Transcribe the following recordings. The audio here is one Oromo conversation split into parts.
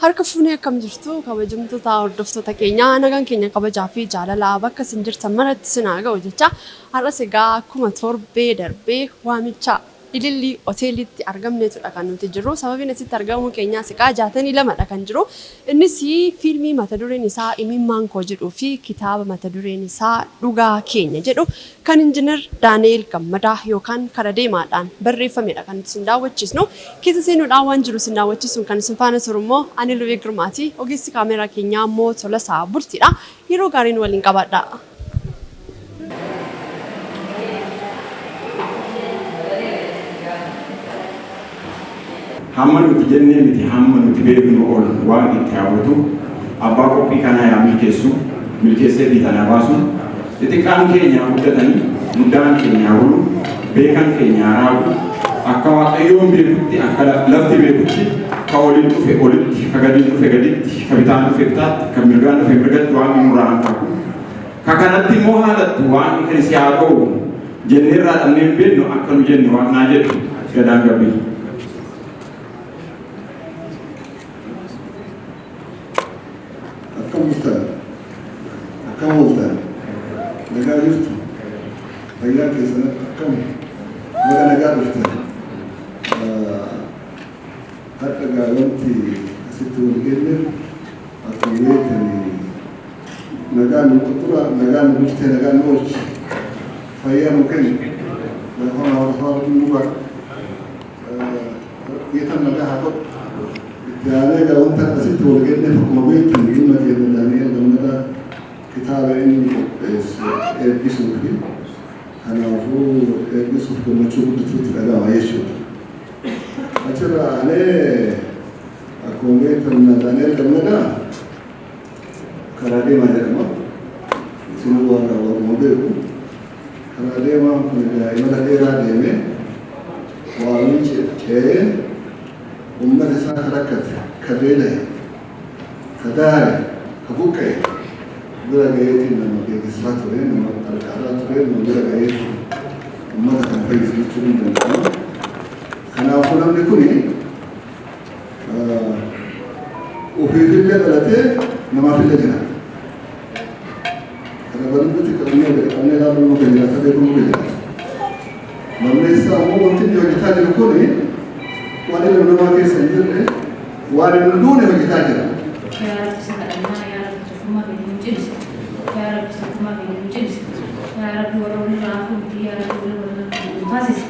Harka fuunee akkam jirtu kabajamtoota hordoftoota keenyaa, nagaan keenya kabajaa fi jaalalaa bakka isin jirtan maratti isin haa ga'u jecha, har'as egaa akkuma torbee darbee waamicha Ilillii hoteelitti argamneetudha kan nuti jirru. Sababiin asitti argamuu keenyaas egaa 62dha kan jiru. Innis fiilmii mata dureen isaa Imimmaan Koo jedhuu fi kitaaba mata dureen isaa Dhugaa Keenya jedhu kan Injinar Daani'eel Gammadaa yookaan Kara Deemaadhaan barreeffamedha kan nuti isin daawwachiisnu. Keessa seenuudhaan waan jiru isin daawwachiisuun kan isin faana turu immoo ani Lubee Girmaati. Ogeessi kaameeraa keenyaa immoo Tolasaa Bultiidha. Yeroo gaarii nu waliin qabaadhaa. Hamma nuti jennee miti, hamma nuti beeknu ol Waaqni itti haa guutu. Abbaa qophii kanaa yaa milkeessu, milkeessee fiixaan haa baasu. Xixiqqaan keenya haa guddatani, guddaan keenya haa bulu, beekan keenya haa raagu. Akka Waaqayyoon beekutti, akka lafti beekutti, ka oliin dhufe olitti, ka gadiin dhufe gaditti, ka bitaan dhufe bitaatti, ka mirgaan dhufe mirgatti Waaqni nurraa hanqaaqu. Ka kanatti immoo haalattu Waaqni kan si haa dhoowwu jenneerraa dhabnee hin beeknu, akka nu jenne Waaqnaa jedhu Gadaan Gabbii. Akkam bultan? Akkam ooltan? Nagaa jirtu? Fayyaa keessan akkam? Baga nagaa dhuftan. Har'a gaa wanti asitti wal geenyeef akkuma beektan nagaa nu tura, nagaa nu bulchite, nagaa nu oolchi, fayyaa nu kenni, lafa hawaasaa nu bara. Biyya nagaa haa godhu. Itti aanee egaa wanta asitti wal geenyeef akkuma beektan ilma keenya Daani'el Gammadaa kitaaba inni qopheesse eebbisuu fi kanaafuu eebbisuuf gammachuu guddatuutti dhaga'ama jechuudha. Achirra aanee akkuma beektan Daani'el Gammadaa Karaa Deemaa jedhama. Isinuu waan waanuma beeku. Karaa deemaan kun egaa imala dheeraa deemee waamii ce'ee uummata isaa ka rakkate, ka beela'e, ka daare, ka buqqa'e bira ga'eetiin nama geeggessaa ture, nama qarqaaraa ture, nama bira ga'eetiin uummata kana fayyisu jechuun ni danda'ama. Kanaafuu namni kuni ofiifillee dhalatee namaafillee jiraata. Kana bal'inatti qabnee gadi qabnee ilaaluun nurra jiraata, beekuun nurra jiraata. Lammeessaa immoo wanti inni hojjetaa jiru kun waan ilma namaa keessa hin jirre, waan hin duune hojjetaa jira. Yaa Rabbi si kadhannaa, yaa Rabbi tokkummaa keenya nu cimsi, yaa Rabbi tokkummaa keenya nu cimsi, yaa Rabbi warra walirraa hafuu miti, yaa Rabbi warra walirraa nu taasisi,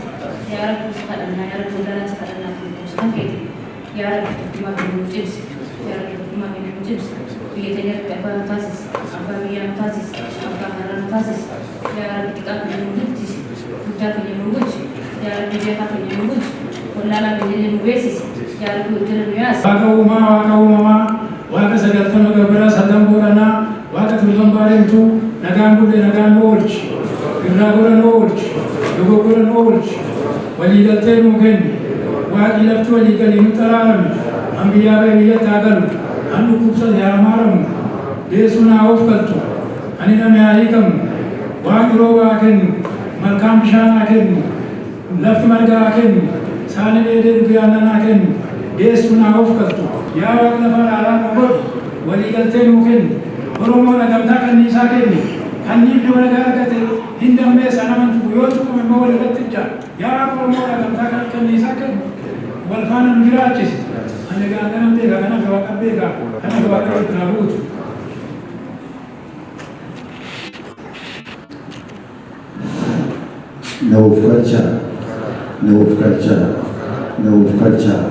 yaa Rabbi si kadhannaa, yaa Rabbi waldaanaa si kadhannaa fi beekumsa kan keeti, yaa Rabbi tokkummaa keenya nu cimsi, yaa Rabbi tokkummaa keenya nu cimsi, biyya teenya irratti abbaa nu taasisi, abbaa biyyaa nu taasisi, abbaa karraa nu taasisi, yaa Rabbi xiqqaa keenya nu guddisi, guddaa keenya nu bulchi, yaa Rabbi beekaa keenya nu bulchi, wallaalaa keenya illee nu beeksisi, yaa Rabbi wal jala nu yaasi. Waaqa uumaa, Waaqa uumamaa, Waaqa 90 Gabbaraa Sallan Booranaa, Waaqa Torban Baarentuu, nagaan bulle nagaan nu oolchi. Irraa gora nu oolchi. Dogoggora nu oolchi. Walii galtee nuu kenni. Waaqi lafti walii galii nutti araarami. An biyyaa bahe biyyatti haa galu. An dhukkubsate haa maaramu. Deessuun haa oofkaltu. An hidhame haa hiikamu. Waaqni rooba haa kennu. Malkaan bishaan haa kennu. Lafti marga haa kennu. Saani dheedee dhugee aannan haa kennu. Deessuun haa oofkaltu. Yaa Waaqa lafa araaraa nuu godhi. Walii galtee nuu kenni. Oromoodha gamtaa kanniisaa kenni. Kanniifni yoo nagaa argate hin dammeessa, nama hin tuqu. Yoo tuqame immoo wal irratti idda. Yaa Waaqa Oromoodha gamtaa kanniisaa kenni. Wal faana nu jiraachisi. Ani egaa hanganan beeka, kan hafe Waaqa beeka. Kan hafe Waaqayyo itti haa guutu. Na oofkalchaa, na oofkalchaa, na oofkalchaa.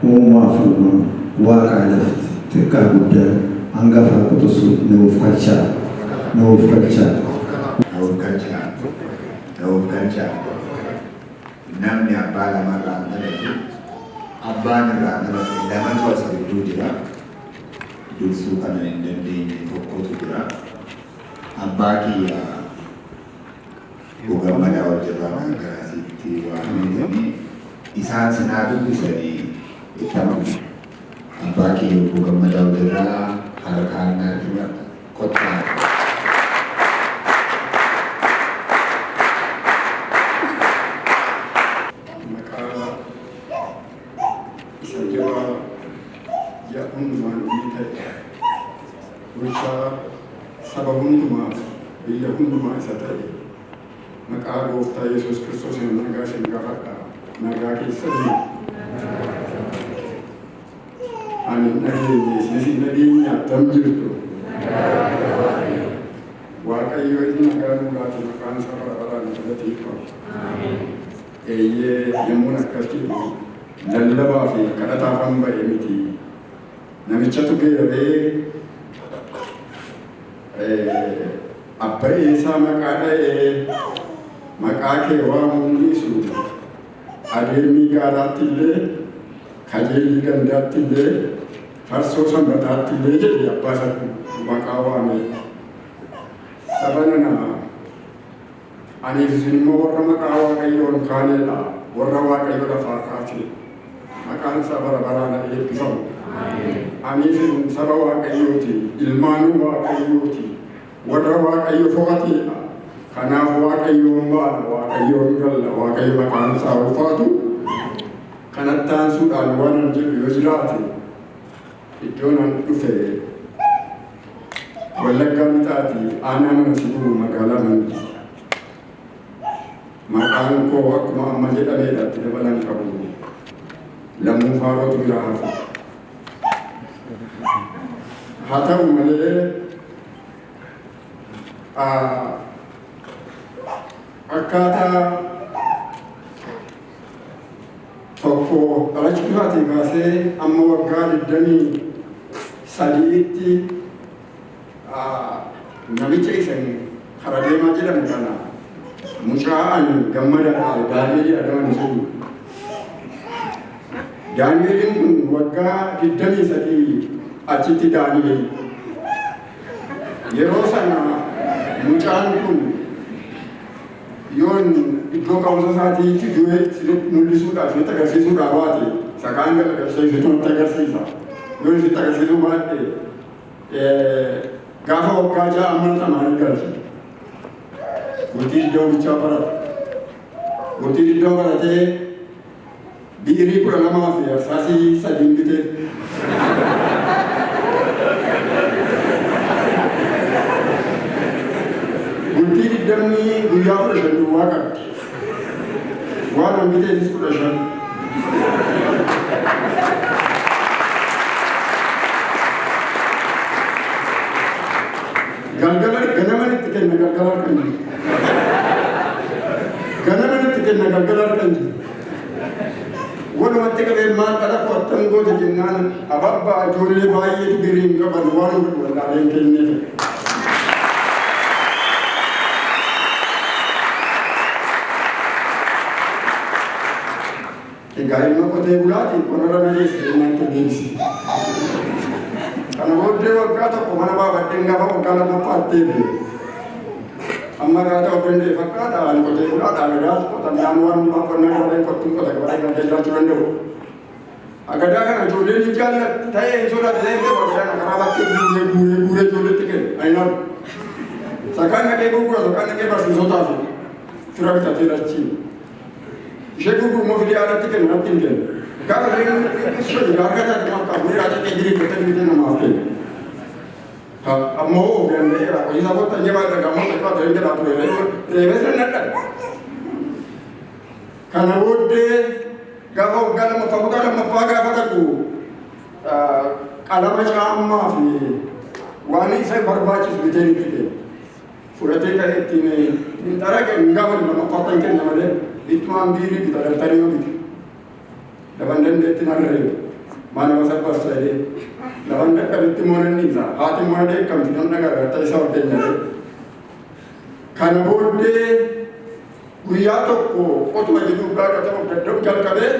Uumaaf uumaan, waaqaa lafti, xiqqaa guddaan, hangafaa quxusuun na oofkalchaa, na oofkalchaa. Na oofkalchaa, na oofkalchaa. Namni abbaa lamarraa hin dhalatu, abbaan irraa dhalate lamatu as gidduu jira. Dursuu kanan hin dandeenye tokkotu jira. Abbaa kiyya Obbo Gammadaa Oljirraa kan garasitti waammeetanii isaan sinaa dubbisanii itti amanu. Abbaa kiyya Obbo Gammadaa Oljirraa harkaan naatti kottaa. Maqaa isa jabaa ji'a hunda. hundumaa isa ta'e maqaa gooftaa Yesuus Kiristoosiin nagaa isin gaafadha. Nagaa keessanii. Ani hin dhageenye, isinis hin dhageenye, attam jirtu? Waaqayyo inni nagaa nuu laate maqaan isaa bara baraan galateeffamu. Eeyyee, yommuun akkas jedhu lallabaa fi kadhataafan ba'e miti. Namichatu geeraree abba'ee isaa maqaa dha'ee maqaa kee waamuun dhiisu, adeemii gaaraatti illee, kajeelii gandaatti illee, farsoo sanbataatti illee jedhe abbaa isaa maqaa waame. Saba nana, aniif isin immoo warra maqaa Waaqayyoon kaaneedha, warra Waaqayyo lafaa kaase. Maqaan isaa bara baraan haa eebbifamu. Aniif isin saba Waaqayyooti, ilmaanuu Waaqayyooti, warra Waaqayyo fo'ateedha. Kanaaf Waaqayyoon baana, Waaqayyoon galla, Waaqayyo maqaan isaa ulfaatu. Kanatti aansuudhaan waan an jedhu yoo jiraate, iddoon an dhufe Wallaggaa Lixaati, aanaa Mana Sibuu, magaalaa Mandii. Maqaan koo akkuma amma jedhameedha, itti dabalan qabu. Lammuu Faarootu biraa hafe. Haa ta'u malee akkaataa tokko dhalachuu isaatii kaasee amma waggaa 23tti namicha isan kara deemaa jedhamu kana, mucaa ani gammadaadha Daani'el jedhaman jedhu. Daani'eliin kun waggaa 23 achitti Daani'el. Yeroo sana mucaan kun yoon iddoo ka'umsa isaatii fidee isinitti mul'isuudhaaf, isinitti agarsiisuudhaaf baate, sakaan galagalchee isitti nutti agarsiisa. Yoon isinitti agarsiisuu baadhe, gaafa waggaa 6 mana tamaarii galche. Bultii 20 bichaa barate. Bultii 20 baratee biirii 12 fi arsaasii 3n bitee. Bultii 20 guyyaa 15 duwwaa qabdi. Waan an biteefis 15. Galgala ganaman itti kenna, galgala harka hin jiru. Ganaman itti kenna, galgala harka hin jiru. Walumatti qabee maal dhala koo attam goota jennaan, ababbaa ijoollee baay'eetu birii hin qaban, waan godhu wallaaleen kenneef. Egaa ilma qotee bulaati, qonarra na geesse jennaan itti deebise. Kana booddee waggaa tokko mana baafadheen gaafa waggaa lammaffaa deebi'e. Amma irraa ta'uu danda'e fakkaata, ani qotee bulaadha, agadaas qota, midhaan waan hundumaa qonnaa gabareen qottuun qota, gabaree kan jiraachuu danda'u. Agadaa kana ijoolleen hin jaallatti, ta'ee hin sodaate, ta'ee hin beeku, agadaa kana karaa bakkee guuree guuree guuree ijoolleetti kenna. Ani nama. Sakaan naqee gurgura, sakaan naqee barsiisotaaf fira bitatee achiin. Ishee gurguru immoo fidee haadhatti kenna, natti hin kennu. Gaafa isheen ishee harka isaatti namaaf qabu, dhiiraa ta'ee jirii gottee bitee namaaf kenna. Ammoo of danda'eera. Hojii isaa kottan jabaadha, gamoo takkaa ta'ee jedhaa ture. Reebee sana nadhabe. Kana booddee gaafa waggaa lammaffaa, kutaa lammaffaa gaafa ta'u, qalama caammaa fi waan isa barbaachisu bitee itti kenna. Fudhatee ka'ee ittiin hin xaraqe, hin gaafatu, lammaffaa kan kenna malee ittumaan biirii bita, dabtarii yoo bita. Lafan dandeetti nan reeba. Maa nama sabbassa jedhee. Lafan dadhabetti immoo nan dhiisa. Haati immoo na dheekkamti, nan dhagaa isa ol keenya. Kana booddee guyyaa tokko qotuma jedhu gaafa ta'u dadda'u jalqabee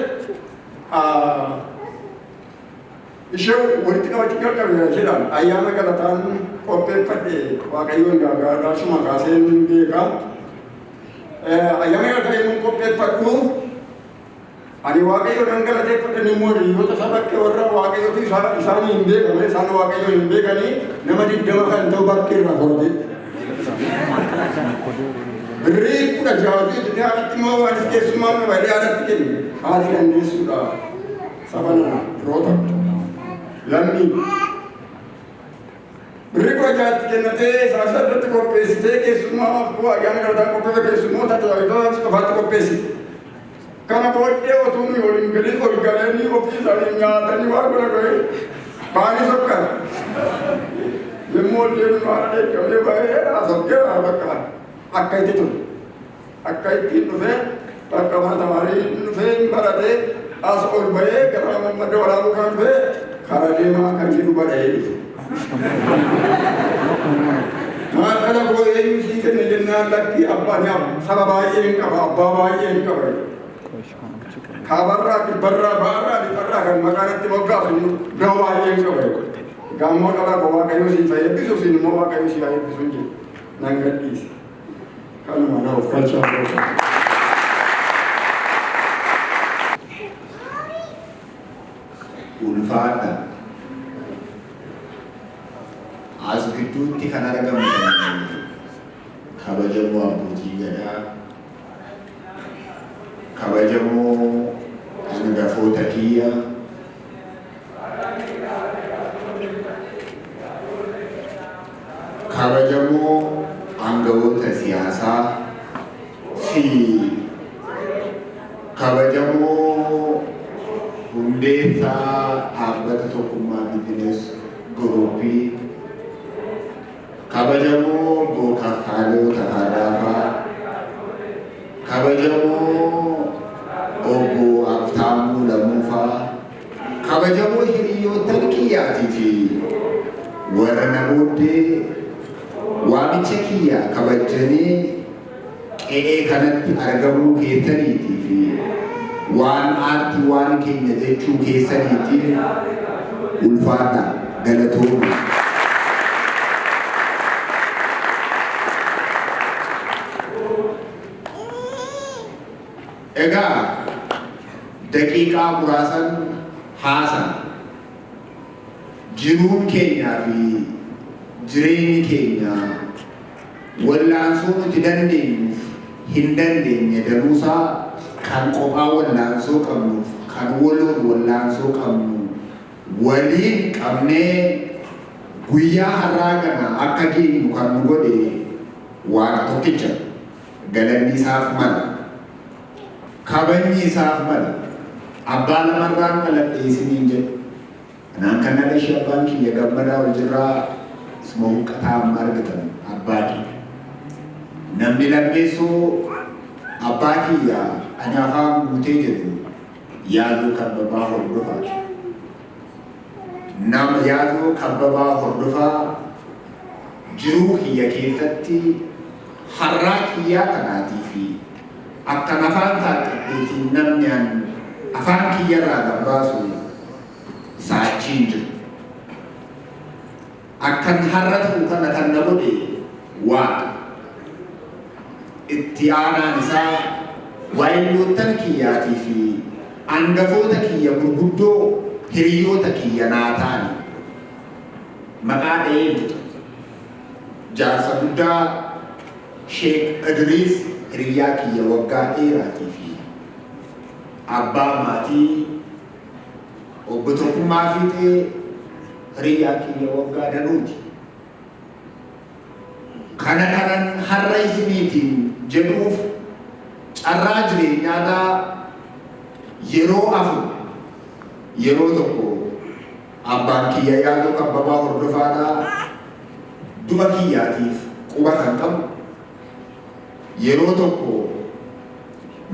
ishee walitti qabachuu jalqabe jedhaan ayyaana galataan qopheeffadhe. Waaqayyoon gaagaadhaasuma kaaseen beeka. Ayyaana galataa yommuu qopheeffadhu ani Waaqayyo nan galateeffadhan, immoo hiriyoota isaa bakkee warra Waaqayyotu isaanii hin beekamne, isaan Waaqayyoon hin beekanii, nama 20 kan ta'u bakkee irraa horate. Birrii 16 hojjetee haadhatti immoo anis keessummaa qaba jedhee haadhatti kenne. Haati dandeessuudha. Saba nana, firoota, lammii. Birrii 16tti kennatee isaaf irratti qopheessitee keessummaa ayyaana galataan qopheeffe keessummoota tajaajiltoota qofaatti qopheessite. Kana booddee otuu nuyi waliin galii ol galanii ofii isaanii nyaatanii waan godha godhee baanii sokkan. Yommuu ol deemnu haala dheekkamee bahee haasofkee bakka akka itti ture. Akka ittiin dhufee bakka mana tamaarii dhufee hin baratee as ol bahee gara madda waraabuu kan dhufee karaa deemaa kan jedhu badhee dhufe. Maal dhala koo eenyu sii kenne jennaan lakki abbaan saba baay'ee hin qaba, abbaa baay'ee hin qaba. Kaabarraa, kibbarraa, ba'arraa, lixarraa kan maqaan itti moggaasu gama baay'ee hin qaba. Gaammoo dhala koo Waaqayyo siif haa eebbisu, siin immoo Waaqayyo si haa eebbisu hin jedhu. Nan gadhiise. Kanuma na of galchaa. Ulfaadha. As gidduutti kan argamu kabajamoo abbootii gadaa, kabajamoo hangafoota kiyya, kabajamoo aangawoota siyaasaa fi kabajamoo hundeessaa dhaabbata Tokkummaa Bizinees Guruupii, kabajamoo obbo Kaffaaloo Tafarraafaa, kabajamoo obbo Habtaamuu Lamuufaa, kabajamoo hiriyoottan kiyyaatii fi warra na booddee waamicha kiyya kabajjanii qe'ee kanatti argamuu keessaniitii fi waan aartii waan keenya jechuu keessaniitiif ulfaadha, galatooma. Egaa daqiiqaa muraasan haasa. Jiruun keenyaa fi jireenyi keenya wallaansoo nuti dandeenyuuf hin dandeenye danuusaa kan qophaa wallaansoo qabnuuf kan waloon wallaansoo qabnu waliin qabnee guyyaa har'aa kana akka geenyu kan nu godhe Waaqa tokkicha. Galanni isaaf mala. Kabajni isaaf mala. Abbaa lamarraan dhaladhe isiniin jedhe. Anaan kan na dhashe abbaan kiyya Gammadaa Oljirraa isuma huqqataa amma argitan abbaa kiyya. Namni lammeessoo abbaa kiyya ani afaan guutee jedhu Yaazoo Kabbabaa Hordofaati. Nama Yaazoo Kabbabaa Hordofaa jiruu kiyya keessatti harraa kiyyaa kanaatii fi akkan afaan saaqqadheetiin namni an afaan kiyyarraa gad baasu isaa achii hin jiru. Akkan harra ta'u kana kan na godhe Waaqa. Itti aanaan isaa waayilloottan kiyyaatii fi angafoota kiyya gurguddoo hiriyoota kiyya naa ta'ani. Maqaa dha'ee hin fixu. Jaarsa guddaa Sheek Idriis hiriyyaa kiyya waggaa dheeraatii fi abbaa maatii Obbo Tokkummaa Fiixee hiriyyaa kiyya waggaa danuuti. Kana kanan har'a isiniitiin jedhuuf carraa jireenyaadhaa yeroo afur, yeroo tokko abbaan kiyya Yaazoo Kabbabaa Hordofaadhaa du'a kiyyaatiif quba kan qabu, yeroo tokko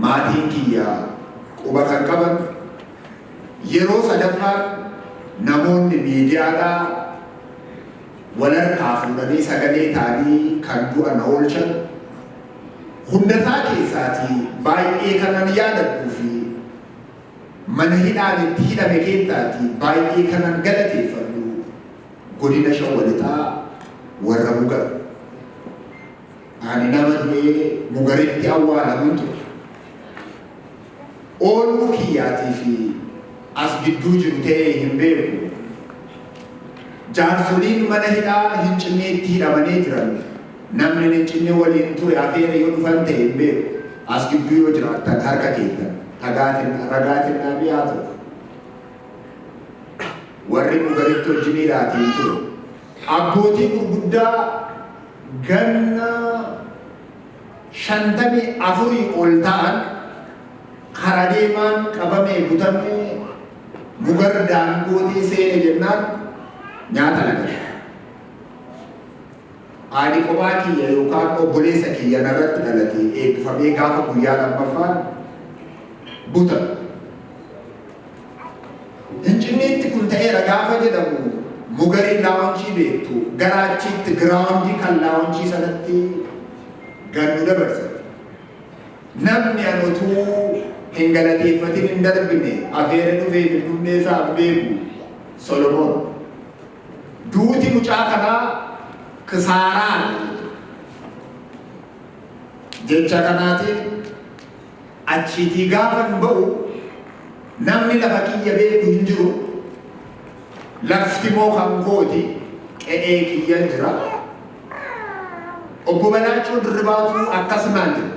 maatiin kiyya quba kan qaban, yeroo sadaffaan namoonni miidiyaadhaa wal harkaa fuudhanii sagalee ta'anii kan du'a na oolchan, hundasaa keessaatii baay'ee kanan yaadadhuu fi mana hidhaan itti hidhame keessaatii baay'ee kanan galateeffadhu Godina Shawwa Lixaa warra Mugar. Ani nama du'ee Mugaritti awwaalamun ture. Ooluu kiyyaatii fi as gidduu jiru ta'ee hin beeku. Jaarsoliin mana hidhaa Hincinniitti hidhamanii jiran namni Hincinni waliin ture afeere yoo dhufan ta'e hin beeku. As gidduu yoo jiraattan harka keessan dhagaatiin ragaa isin dhaabii haa ta'u. Warri Mugaritti wajjiniidhaatiin ture. Abbootii gurguddaa ganna 54 ol ta'an karaa deemaan qabamee butamee Mugar daangootii seene jennaan nyaata lagate. Ani kophaa kiyya yookaan obboleessa kiyya narratti dhalate eebbifamee gaafa guyyaa lammaffaan butame. Hincinniitti kun ta'eera gaafa jedhamu Mugarii laawunchii beektu gara achiitti giraawundii kan laawunchii sanatti gad nu dabarsan. Namni an otuu hin galateeffatin hin darbine afeere dhufeef hin dhufnee isaa hin beeku. Solomoon. Duuti mucaa kanaa kisaaraadha jedhe. Jecha kanaatiin achiitii gaafan ba'u namni lafa kiyya beeku hin jiru. Lafti moo kan kooti qe'ee kiyyan jira. Obbo Balaachoo Dirribaatu akkas naan jedhe.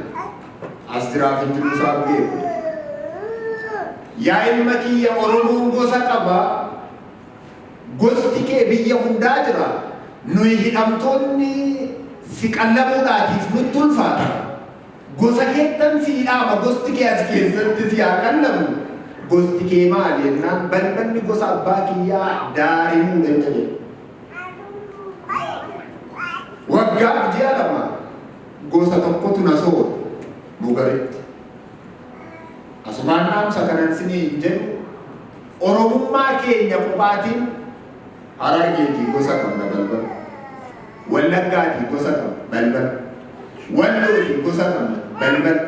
As jiraaf hin jiru isaa hin beeku. Yaa ilma kiyya Oromoon gosa qaba. Gosti kee biyya hundaa jira. Nuyi hidhamtoonni si qallabuudhaatiif nutti ulfaata. Gosa keettan sii dhaama gosti kee as keessatti si haa qallabu. Gosti kee maali jennaan balballi gosa abbaa kiyyaa Daarimuudha jedhe. Waggaaf ji'a 2 gosa tokkotu na soore Mugaritti. Asumaan dhaamsa kanan sinii hin jedhu Oromummaa keenya qophaatiin Harargeetii gosa qabna balbal. Wallaggaatii gosa qabna balbal. Wallootii gosa qabna balbal.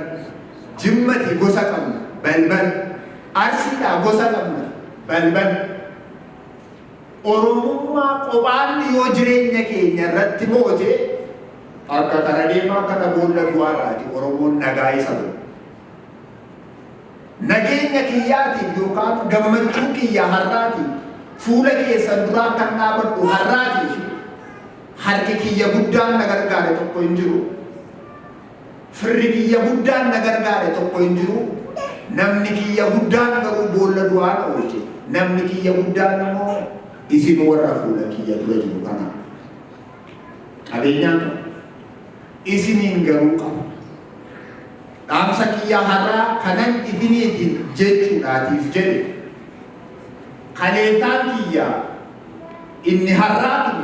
Jimmatii gosa qabna balbal. Arsiidhaa gosa qabna balbal. Oromummaa qophaan yoo jireenya keenya irratti moote akka kara deemaa kana boolla du'aadhaati Oromoon nagaa isa godha. Nageenya kiyyaatiif yookaan gammachuu kiyya har'aatiif fuula keessan duraa akkan dhaabadhu har'aatiif harki kiyya guddaan na gargaare tokko hin jiru. Firri kiyya guddaan na gargaare tokko hin jiru. Namni kiyya guddaan garuu boolla du'aa na oolche. Namni kiyya guddaan immoo isin warra fuula kiyya dura jiru kana. Qabeenyaan qaba. Isiniin garuu qaba. Dhaamsa kiyya har'aa kanan isiniitiin jechuudhaatiif jedhe kaleessaan kiyya inni har'aa kun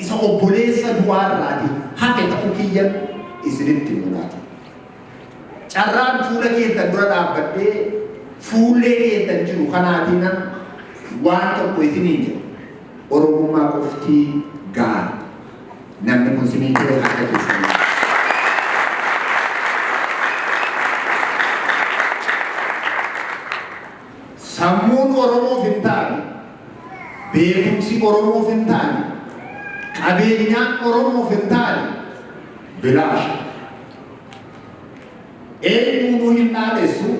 isa obboleessa du'aa irraati hafe ta'uu kiyyan isinitti himuudhaati. Carraan fuula keessan dura dhaabbadhee fuullee keessan jiru kanaatiinan waan tokko isiniin jedha. Oromummaa qofti gahaadha. Namni kun sinii ture harka keessanii. Sammuun Oromoof hin taane, beekumsi Oromoof hin taane, qabeenyaan Oromoof hin taane bilaasha. Eenyuunuu hin dhaadhessu,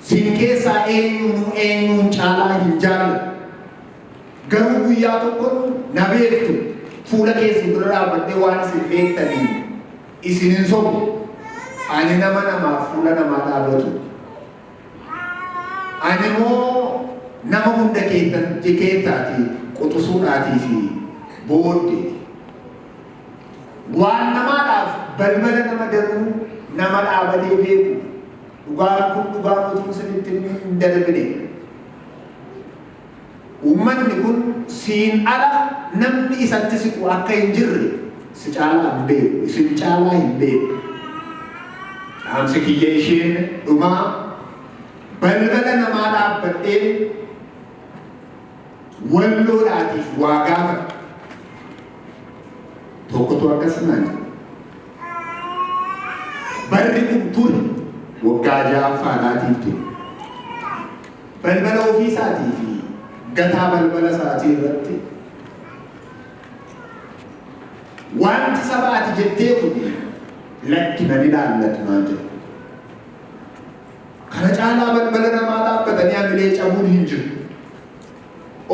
sin keessaa eenyuunuu eenyuun caalaa hin jaallatu. Garuu guyyaa tokkon na beektu, fuula keessan dura dhaabbadhee waan isin beektaniin isin hin sobu. Ani nama namaaf fuula namaa dhaabatu. Ani immoo nama hunda keessan keessaati quxusuudhaatii fi booddeeti. Waan namaadhaaf balbala nama danuu nama dhaabatee beeku. Dhugaan kun dhugaan utuu isinitti hin darbine. Uummanni kun siin ala namni isatti siqu akka hin jirre si caalaa hin beeku, isin caalaa hin beeku. Dhaamsi kiyya isheen dhumaa balbala namaa dhaabbadheen Walloodhaatiif waa gaafadha. Tokkotu akkas naan jedhe. Barri kun ture waggaa ja'affaadhaatiif ture. Balbala ofii isaatii fi gataa balbala isaatii irratti wanti saba ati jettee kun lakki nan ilaallatu naan jedhe. Kana caalaa balbala namaa dhaabbatanii hamilee cabuun hin jiru.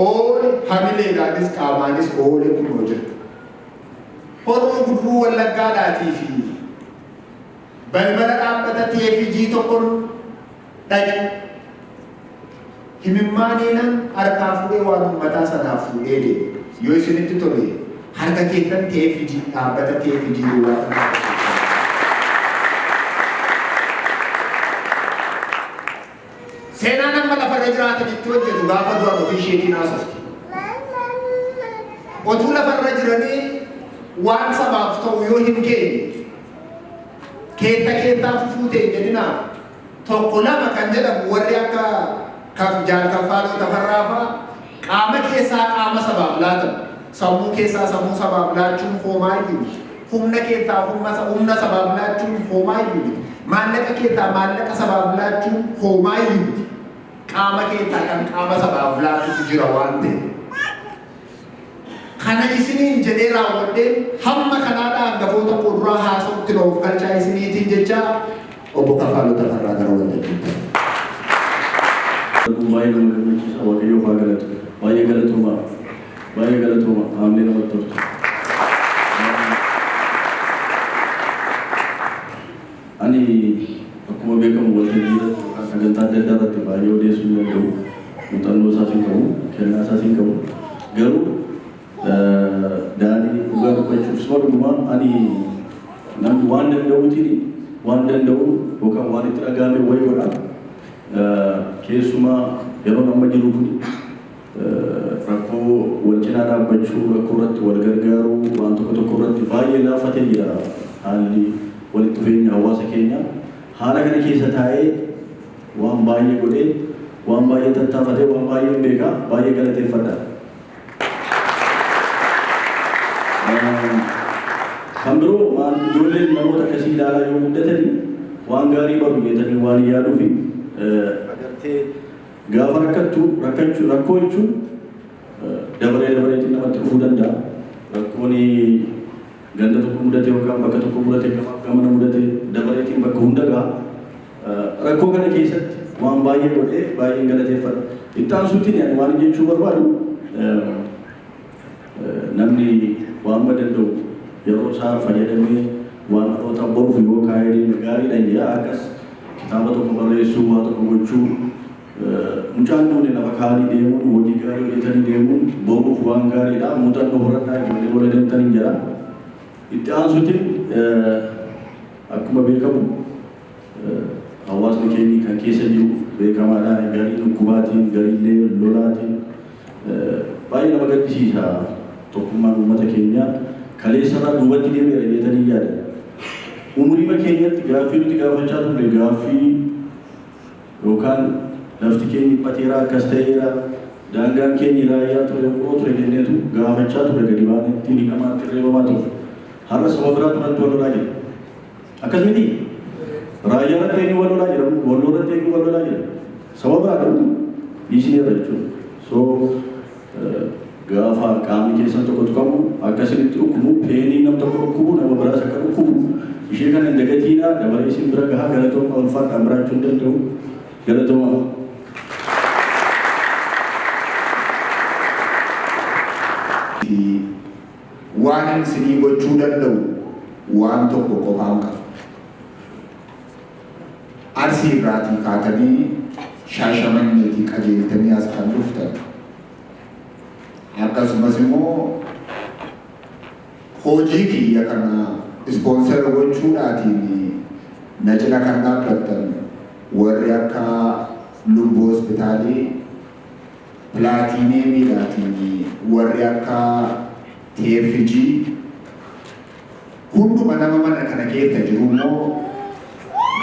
Oole hamileedhaanis qaamaanis oole kunoo jira. Horroo Guduruu Wallaggaadhaatii fi balbala dhaabbata TFG tokkon dhaqe. Himimmaaniinan harkaa fuudhee waan uummataa sanaaf fuudhee deeme. Yoo isinitti tole Harka keessan TFG, dhaabbata TFG duwwaa kan Seenaan amma lafarra jiraatanitti hojjetu gaafa du'an ofii isheetiin haasofti. Otuu lafarra jiranii waan sabaaf ta'u yoo hin geenye, keetta keettaa fufuutee hin jedhinaa. Tokko lama kan jedhamu warri akka kaf Jaal Kaffaaloo Tafarraa fa'aa qaama keessaa qaama sabaaf laatan. Sammuu keessaa sammuu sabaaf laachuun homaa iyyuu miti. Humna keessaa humna sabaaf laachuun homaa iyyuu miti. Maallaqa keessaa maallaqa sabaaf laachuun homaa iyyuu miti. Qaama keessaa kan qaama sabaaf laatutu jira waan ta'eef. Kana isiniin jedhee raawwadheen hamma kanaadha hangafoota koo duraa haasa'utti na of galchaa isiniitiin jecha Obbo Kaffaaloo Tafarraa gara waltajjiitti. Baay'ee nama gammachiisa. Waaqayyoof haa galatu. Baay'ee galatoomaa. Baay'ee galatoomaa. Haamlee namatti toltu. Ani akkuma beekamu waltajjii irratti yookaan sagantaa adda addaa irratti baay'ee odeessuu hin danda'u. Muuxannoo isaas hin qabu, kennaa isaas hin qabu. Garuu Daanii, dhugaa dubbachuuf suma dhugumaa ani namni waan danda'uutiin, waan danda'u yookaan waan itti dhaga'ame wayi godha. Keessumaa yeroon amma jiru kun rakkoo wal cinaa dhaabbachuu, rakkoo irratti wal gargaaruu, waan tokko tokko irratti baay'ee laaffatee jira haalli walitti dhufeenya hawaasa keenya. Haala kana keessa taa'ee waan baay'ee godhee, waan baay'ee tattaafatee, waan baay'een beeka, baay'ee galateeffadha. Kan biroo maal, ijoolleen namoota akkasii ilaalaa yoo guddatanii waan gaarii baru jeetanii waan yaaduu fi agartee gaafa rakkattu, rakkachuu, rakkoo jechuun dabaree dabareetiin namatti dhufuu danda'a. Rakkoon ganda tokko mudate yookaan bakka tokko mudate, gamaaf gamana mudate, dabareetiin bakka hunda gaha. Rakkoo kana keessatti waan baay'ee godhee baay'een galateeffadha. Itti aansuutiin ani waan jechuu barbaadu, namni waan danda'u yeroo isaa fayyadamee waan dhaloota boruuf yoo kaa'ee deeme gaariidha jedha. Akkas kitaaba tokko barreessuu, waa tokko gochuu, mucaan duune lafa kaa'anii deemuun, hojii gaarii hojjetanii deemuun boruuf waan gaariidha. Muuxannoo horadhaa, ijoollee wala deemtanii jedha. Itti aansuutiin akkuma beekamu hawaasni keenya kan keessa jiru beekamaadha. Garii dhukkubaatiin, gariillee lolaatiin baay'ee nama gaddisiisa. Tokkummaan uummata keenyaa kaleessarraa duubatti deemeera jeetanii yaada. Umuriima keenyatti gaaffii nuti gaafachaa turre, gaaffii yookaan lafti keenya dhiphateera, akkas ta'eera, daangaan keenya raayyaa ture, quroo ture jenneetu gaafachaa ture, gadi baanetti hidhamaatti reebamaa ture. Har'a saba biraatu irratti wal lolaa jira. Akkas miti? Raayyaa irratti eenyu wal lolaa jira? Walloo irratti eenyu wal lolaa jira? Saba biraa qabdu dhiisneerra jechuudha. So gaafa qaamni keessan tokko tuqamu akkasinitti dhukkubu, peenii nam tokko dhukkubu nama biraas akka dhukkubu ishee kana hin dagatiinaa, dabaree isin bira gahaa. Galatooma, ulfaadhaan biraachuu hin danda'u. Galatooma. Waan inni isinii gochuu danda'u waan tokko qofaan qaba. Arsii irraatii kaatanii, Shaashamanneetii qajeeltanii as kan dhuftan. Akkasumas immoo hojii kiyya kana sponsor gochuudhaatiin na cina kan dhaabbattan warri akka Lubbuu Hospitaalii, Pilaatiineemiidhaatiin warri akka TFG, hunduma nama mana kana keessa jiru immoo,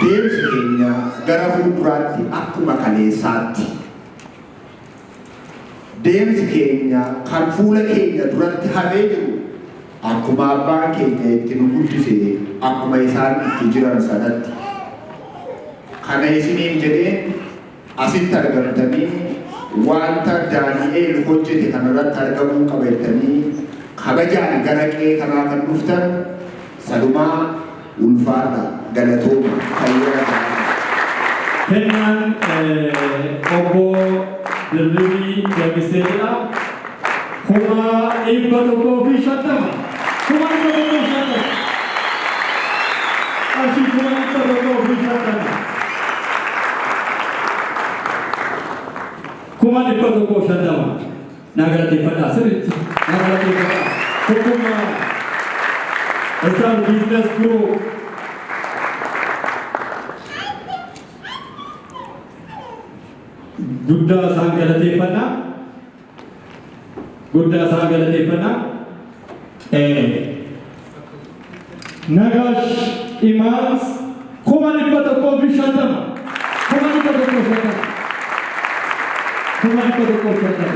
deemsi keenya gara fuulduraatti akkuma kaleessaatti. Deemsi keenya kan fuula keenya duratti hafee jiru akkuma abbaan keenya itti nu guddise, akkuma isaan itti jiran sanatti. Kana isiniin jedheen, asitti argamtanii wanta Daani'eel hojjete kanarratti argamuu qaba jettanii kabajaan gara qe'ee kanaa kan dhuftan sadumaa ulfaadha, galatooma, fayyaa ta'aa. Kennaan Obbo Dirribii Damisee jedha. 150,000. 150,000. Qarshii 150,000. 150,000. Naa galateeffadhaa sirriitti. Naa galateeffadhaa. Tokkummaa Star Business Group. Guddaa isaan galateeffannaa. Guddaa isaan galateeffannaa. Nagaash Imaans 150,000. 150,000. 150,000.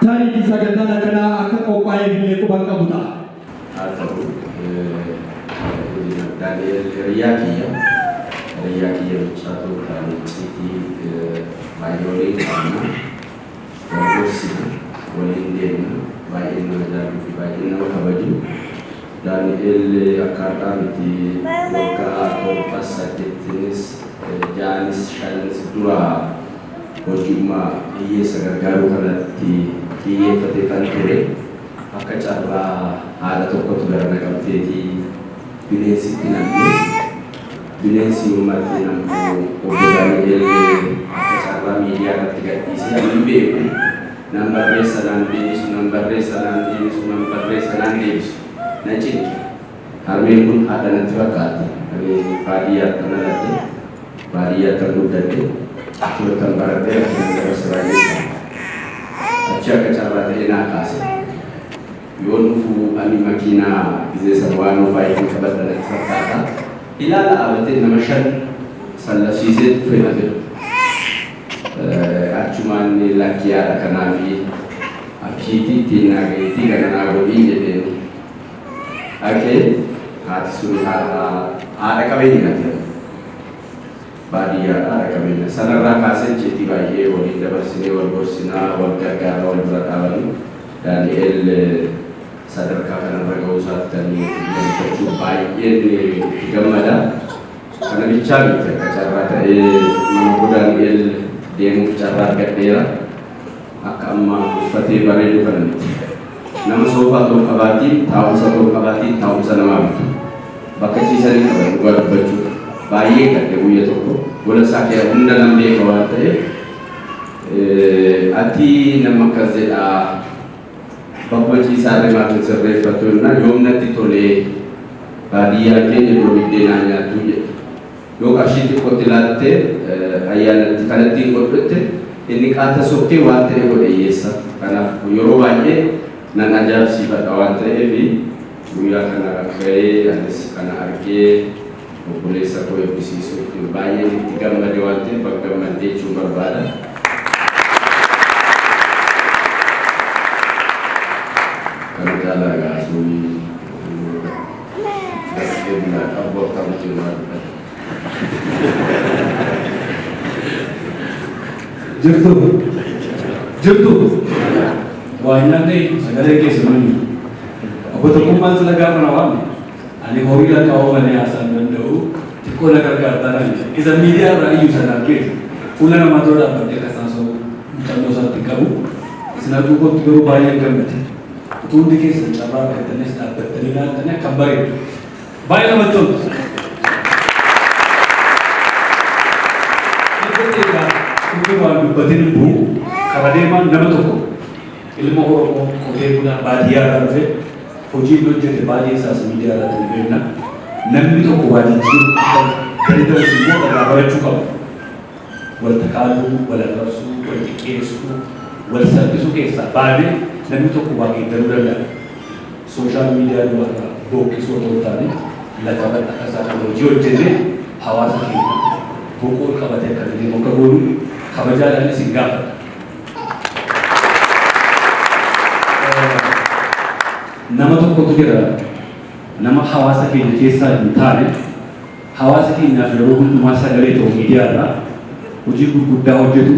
Tarii sagantaan akkanaa akka qophaa'eef illee quban qabu ta'a. Haa ta'u, Daani'el hiriyaa kiyya bichaa ta'uu taane, icciitii baay'ee waliin qabna, wal gorsina, waliin deemna, baay'ee nama jaalluu fi baay'ee nama kabaju. Daani'el akka har'aa miti, waggaa 7, 8nis, 6nis, 5nis dura hojiidhuma hiyyeessa gargaaruu kanatti xiyyeeffatee kan ture. Akka carraa haadha tokkotu gara Naqamteetii bineensitti nam'e. Bineensi uummatti nam'u obbo Daani'el akka carraa miidiyaa irratti gadhiisee, ani hin beeku. Nan barreessa, naan deebisu, nan barreessa, naan deebisu, nan barreessa, naan deebisu. Na cinqe. Harmeen kun haadha natti fakkaatti. Ani baadiyyaatti kan dhaladhe, baadiyyaatti kan guddadhe, achumatti kan baradhe, achumatti dabarse baay'ee. Achi akka carraa ta'ee naa kaase. Yoon dhufu ani makiinaa gizee sana waan oofaa hin qabadha natti fakkaata. Ilaala, dhaabatee nama shan sallafsiisee dhufee na jedhu. Achumaan lakkii, haadha kanaafi akkiitii ittiin naa gaheetii kana naa godhiin jedheen. Dhaqee haati sun haadha qabeenyaati. Baadiyyaadha, haadha qabeenya. Sanarraa kaasee icciitii baay'ee waliin dabarsinee, wal gorsinaa, wal gargaaraa, wal bira dhaabannu. Daani'el sadarkaa kanarra ga'uu isaatti ani gammachuu baay'een itti gammada. Kana bichaa miti, akka carraa ta'ee mana koo Daani'el deemuuf carraa argadheera. Akka amma uffatee bareedu kana miti. Nama soofaa ta'uu qabaatiin, taa'umsa ta'uu qabaatiin, taa'umsa namaa miti. Bakka ciisanii qaban, dhugaa dubbachuuf. Baay'ee gadde. Guyya tokko gola isaa kee hunda nan beeka waan ta'eef, ati nama akkas jedhaa, bakkuma ciisaa maaf hin sirreeffatu jennaan, yoom natti tolee, baadiyyaan keenya iddoo biddeenaa nyaattu jedhe. Yoo qarshii xiqqootti laattee ayyaanatti kanatti hin godhutte, inni qaata sokkee waan ta'e godhe hiyyeessa. Kanaaf yeroo baay'ee nan ajaa'ibsiifadha waan ta'eef, guyyaa kana ga'ee anis kana argee obboleessa koo eebbisiisuuf baay'een itti gammade waan ta'eef, bakka gammaddee jechuun barbaada. Kana caalaa gaasuun gaskee qabu akkamitti waan dubbata. Jirtu. Jirtu. Waa hin nyaanne, sagalee keessa manni. Obbo Tokkummaan sila gaafa na waamne, ani horii lakkaa'uu malee haasaa hin danda'u, xiqqoo na gargaartaa naan jedhe. Isa miidiyaa irraa iyyuu sana argeeti. Fuula namaa dura dhaabbadhee akka isaan soo muuxannoo isaatti hin qabu. Isin arguu kootti garuu baay'een gammade. Utuu hundi keessan carraa argattanis dhaabbattanii ilaaltanii akkam bareedu. Baay'ee namatti toltu. Inni waan dubbatin hin bu'u. Kara deemaan nama tokko, ilma Oromoo qotee bulaa baadiyyaa irraa dhufe, hojii inni hojjete baay'ee isaas miidiyaa irratti ni beekna. Namni tokko waa jijjiiruu akka danda'us immoo irraa barachuu qaba. Wal takaaluu, wal arrabsuu, wal xiqqeessuu, wal salphisuu keessaa baanee namni tokko waa geeddaruu danda'a. Social media duwwaarraa bookkisuu otoo hin taane, lafa irratti akka isaa kana hojii hojjennee hawaasa keenya boqoo ol qabatee akka inni deemu akka goonu kabajaadhaan isin gaafadha. Nama tokkotu jira, nama hawaasa keenya keessaa hin taane, hawaasa keenyaaf yeroo hundumaa sagalee ta'u, miidiyaa irraa hojii gurguddaa hojjetu,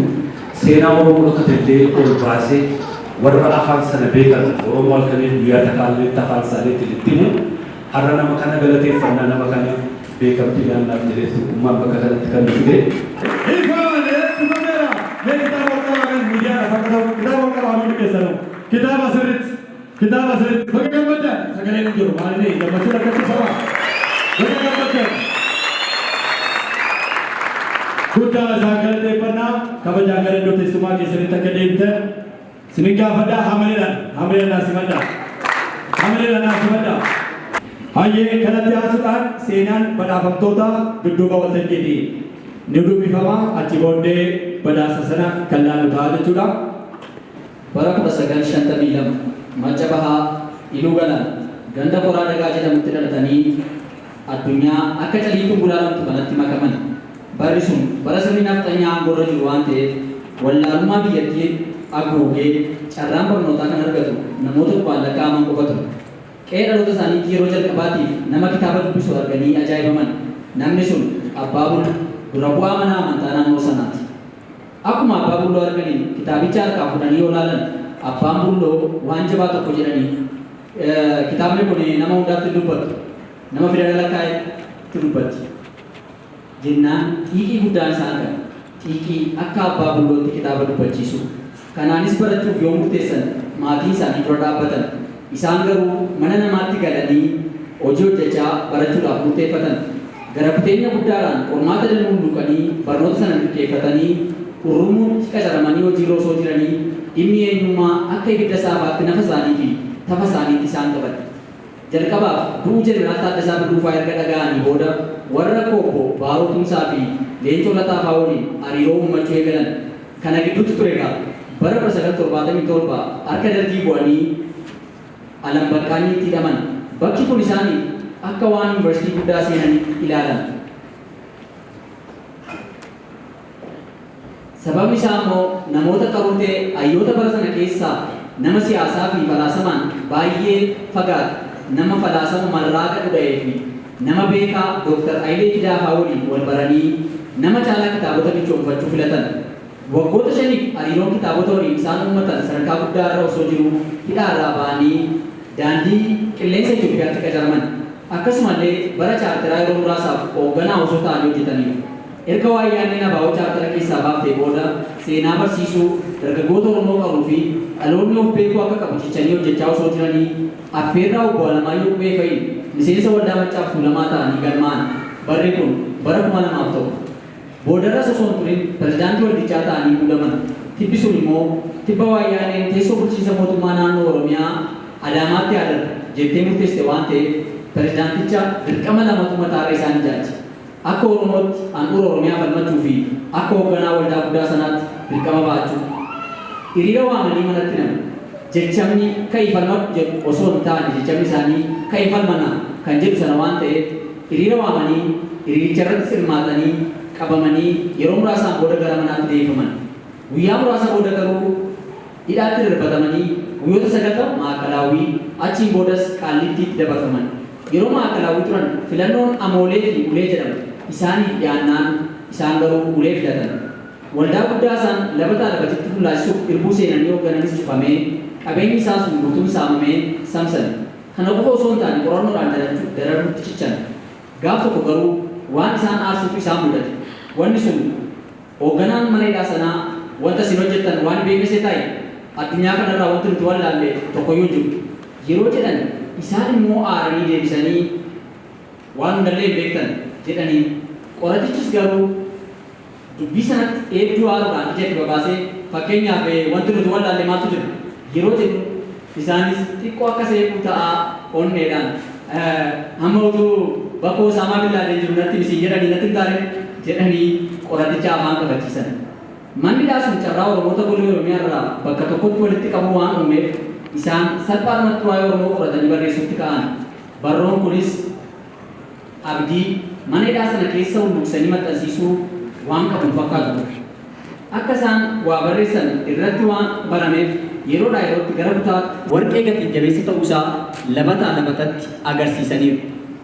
seenaa Oromoo dhokate illee ol baasee warra afaan sana beekan Oromoo halkanii guyyaa takaalleetti afaan isaaniitti itti himu. Har'a nama kana galateeffannaa, nama kana beekamtii laannaaf jedhee Tokkummaan bakka kanatti kan nu fide. Ifaan eebbifameera. Mee kitaaba ol qabaa, kan miidiyaadhaaf akka ta'u kitaaba ol qabaa hundi keessanuu. Kitaaba sirriitti. Kitaaba sirriitti. Baga gammaddan. Sagaleen hin jiru. Maal inni gammachuun akkatti sabaa. Baga gammaddan. Guddaa isaan galateeffannaa. Kabajaan gara iddoo teessumaa keessanitti akka deemtan Sinin gaafadhaa hamileedhaan hamileedhaan naa simadhaa. Hamileedhaan naa simadhaa. Hayyee kanatti aansuudhaan seenaan badhaafamtoota dudduuba waltajjiiti. Ni dubbifama achi booddee badhaasa sana kan laallu ta'a jechuudha. Bara 1952 Macca Bahaa, Iluu Galaan, ganda Koraa Dagaa jedhamutti dhalatanii addunyaa akka caliituun gulaalamtu kanatti makaman. Barri sun bara sirni nafxanyaa aangoorra jiru waan ta'eef wallaalummaa biyyattii aguugee carraan barnootaa kan argatu namoota qubaan lakkaa'aman qofa ture. Qe'ee dhaloota isaaniitti yeroo jalqabaatiif nama kitaaba dubbisu arganii ajaa'ibaman. Namni sun Abbaa Bullo, dura bu'aa mana amantaa naannoo sanaati. Akkuma Abbaa Bulloo arganiin kitaabicha harkaa fuudhanii yoo laalan Abbaan Bulloo waan jabaa tokko jedhanii Kitaabni kun nama hundaatti hin dubbattu. Nama fidala lakkaa'etti dubbatti. Jennaan xiiqii guddaan isaan qabe. Xiiqii akka Abbaa Bullootti kitaaba dubbachiisuu. Kanaanis barachuuf yoo murteessan maatiin isaanii dura dhaabbatan. Isaan garuu mana namaatti galanii hojii hojjechaa barachuudhaaf murteeffatan. Gara kuteenya guddaadhaan qormaata danuu hulluuqanii barnoota sana milkeeffatanii Hurrumuutti qacaramanii hojiirra osoo jiranii dhimmi eenyummaa akka ibidda saafaatti nafa isaanii fi tafa isaaniitti isaan qabate. Jalqabaaf du'uu Jeneraal Taaddasaa Birruufaa erga dhaga'anii booda warra akka Obbo Baaroo Tumsaa fi Leencoo Lataafaa waliin hariiroo uummachuu eegalan. Kana gidduutti ture egaa bara 1977 harka Dargii bu'anii Alam Baqqaanyiitti hidhaman. Bakki kun isaaniif akka waan yuunivarsiitii guddaa seenaniitti ilaalama. Sababni isaa immoo namoota qaruutee hayyoota bara sana keessaa nama siyaasaa fi falaasamaan baay'ee fagaate, nama falaasama marraaqa dhudha'ee fi nama beekaa Dr. Hayilee Fidaafaa waliin wal baranii nama caalaa kitaabota michoomfachuu filatan. Waggoota shaniif hariiroon kitaabota waliin isaan uummatan sadarkaa guddaa irra osoo jiruu hidhaa irraa ba'anii Daandii Qilleensa Itoophiyaatti qacaraman. Akkasumallee bara chaarteraa yeroo muraasaaf hoogganaa osoo ta'anii hojjetaniiru. Erga Waayyaanneen ABO chaartera keessaa baaftee booda seenaa barsiisuu, dargaggoota Oromoo qaruu fi dhaloonni of beekuu akka qabu cichanii hojjechaa osoo jiranii affeerraa Obbo Alamaayyoo Qubee fa'iin miseensa Waldaa Maccaa fi Tuulamaa ta'anii galmaa'an. Barri kun bara 2001. Boodarras osoo hin turin pirezidaantii waldichaa ta'anii muudaman. Tibbi sun immoo tibba Waayyaaneen teessoo bulchiinsa mootummaa naannoo Oromiyaa Adaamaatti haa darbu jettee murteessite waan ta'eef pirezidaanticha dirqama lamatu mataarra isaan ijaajje. Akka Oromootti handhuura Oromiyaa falmachuu fi akka hoogganaa waldaa guddaa sanaatti dirqama ba'achuu. Hiriira waamanii manatti name. Jechamni ka'i falmadhu jedhu osoo hin taane jechamni isaanii ka'i falmanaa kan jedhu sana waan ta'eef hiriira waamanii hiriiricharrattis hirmaatanii qabamanii yeroo muraasaan booda gara manaatti deebifaman. Guyyaa muraasa booda garuu hidhaatti darbatamanii guyyoota 90 Maa'akalaawwii, achiin boodas Qaallittiitti dabarfaman. Yeroo Maa'akalaawwii turan filannoon Amoolee fi Ulee jedhamu isaaniif dhiyaannaan isaan garuu ulee filatan. Waldaa guddaa isaan labataa labatitti fullaasisuuf irbuu seenanii hooggananis cufamee, qabeenyi isaa sun guutuun saamamee samsame. Kana qofa osoo hin taane qorannoodhaan dararuutti cichan. Gaaf tokko garuu waan isaan aarsutu isaan mudate. Wanni sun Hoogganaan mana hidhaa sanaa, Wanta isin hojjettan waan hin beekne seetaayi? Addunyaa kana irraa wanti nuti wallaalle tokkoyyuu hin jiru. Yeroo jedhan, isaan immoo aaranii deebisanii, Waan hundallee hin beektan jedhaniin. Qoratichis garuu dubbii sanatti eebjuu aaruudhaan ija itti babaasee, Fakkeenyaaf wanti nuti wallaalle maaltu jira? Yeroo jedhu, isaanis xiqqoo akka seequu ta'aa onneedhaan, Amma utuu bakka Osaamaa bin Laaden jiru natti himi siin jedhanii natti himtaa ree? jedhanii qoraticha afaan qabachiisan. Manni hidhaa sun carraa Oromoota golee Oromiyaa irraa bakka tokkotti walitti qabuu waan uumeef isaan salphaadhumatti waa'ee Oromoo qoratanii barreessuutti ka'an. Barroon kunis abdii mana hidhaa sana keessa hulluuqsanii maxxansiisuu waan qabu hin fakkaatu ture. Akka isaan waa barreessan irratti waan barameef yeroodhaa yerootti gara kutaa Warqee gatii-jabeessa ta'uu isaa labataa labatatti agarsiisaniiru.